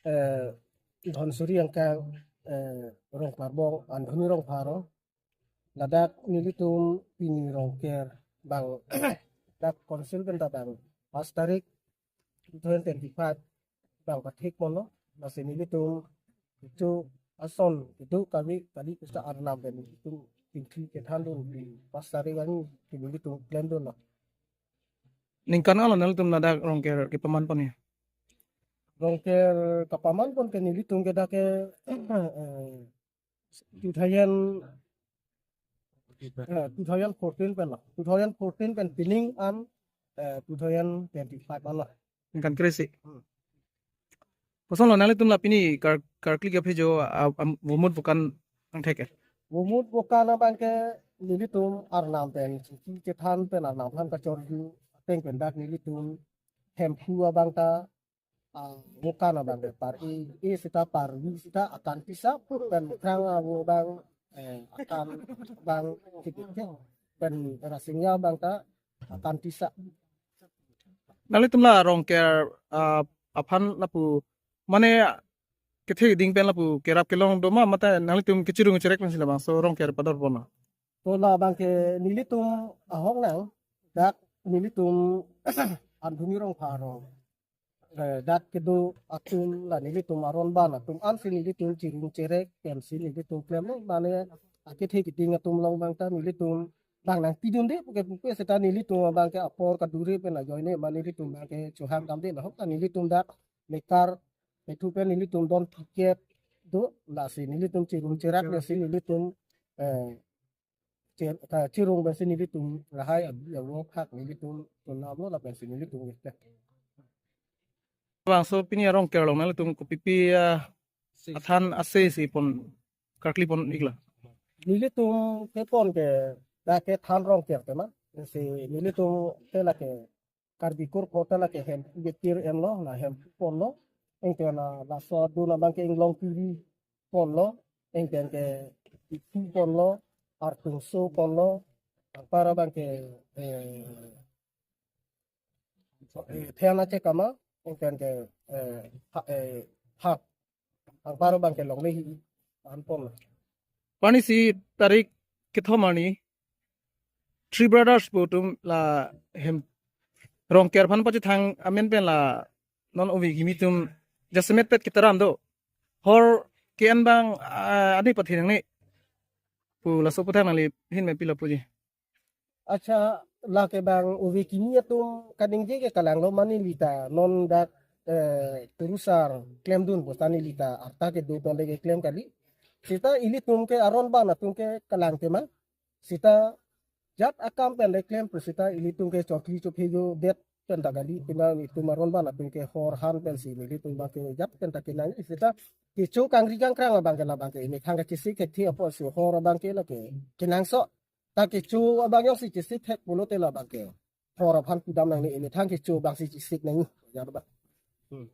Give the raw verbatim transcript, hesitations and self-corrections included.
eh, Dhonsuri angkang, eh, Rongphar bong, Andhuni Rongphar arong. Ladak nelitum pini Rongker bang dak council pen ta bang pas tarik two thousand twenty-five bang pathik mono, lasi nelitum itu ason itu kami kali kita arnam pen itu tingki kethan dun di pas tarik kami nelitum klemdunlo. Ningkan alo nelitum ladak Rongker kepaman pon ya? Rongker kepaman pon ke nelitum ke dak ke, eh, two thousand, eh, two thousand fourteen pen lo. Two thousand fourteen pen pining an, eh, two thousand twenty-five an lo. Ningkan kre-isi. Hmm. Kosonlo nanglitum la pini kar-, karkli kaphejo, ah, am, vomut vokan angthek ke? Vomut vokan abang ke nelitum arnam pen, si kethan pen arnam aphan kachorju ateng pen dak nelitum Hemphu abang ta, ah, vokan abang ke par-i, i sita par-i sita akan tisa pen krang avo abang, eh, akan abang kipikir pen rasingnya abang ta akan tisa. Nanglitum la Rongker, ah, aphan lapu mane kethe ding pen lapu kerap kelong do ma, mate nanglitum kechirung cherek pen si labangso Rongker pador pon lo? To labang ke nelitum ahok nang dak nelitum Andhuni Rongphar arong, eh, dak kedo atum la nelitum aron ban atum ansi nelitum chirung cherek pensi nelitum klemlo, mane akethe keding atum along abang ta nelitum bang nangpidunde puke puke seta nelitum abang ke apor kadure pen ajoine mane nelitum abang ke chohang damde, la ahok ta nelitum dak mekar methu pen nelitum don ticket do, lasi nelitum chirung cherak lasi nelitum, eh, chir-, ka chirung pensi nelitum lahai abi avo khak nelitum tunamlo lapensi nelitum ya. Labangso pini Rongker along nanglitum kopipi, ah, athan ase si pon karkli pon iklo? Nelitum kepon ke dak kethan Rongker tema. Si nelitum ke lake Karbi Kurkho ta lake Hemphu ketir enlo, la Hemphu ponlo. Anke la laso adun abang ke Inglong Kiri ponlo. Anke ke Itu ponlo, Artungso ponlo. Anpar abang ke, eh, eh, Thena Chekama, anke ke, eh, ha, eh, ha, anpar abang ke longle hi an ponlo. Pani si tarik kethom arni Three Brothers pu atum la hem Rongker aphan pachethang amen pen la non ove kimi atum jasemet pet ketaram do. Hor ke-en abang, ah, ani pathinang ni pu laso aputhak nangli ahin me pilo puji? Accha, lake abang ove kimi atum kaningje ke kalanglo mane neli ta non dak, eh, kurusar klemdun pu ta neli ta arta kedo pen le keklem kali. Seta ilitum ke aron ban atum ke kalang tema. Seta jat akam pen le klem pu seta ilitum ke chokri chophejo det pen ta kali, pima itum aron ban atum ke hor han pensi ilitum abang ke jat pen ta kenang seta kecho kangri kangkrang abang ke labang ke ini khang kachesik ke thi apotsi hor abang ke lake kenangsot. Ta kecho abang jongsi chesik thek pulote labang ke hor aphan pudam nangne, ini thang kecho abangsi chesik nang. Ya ba. Hmm.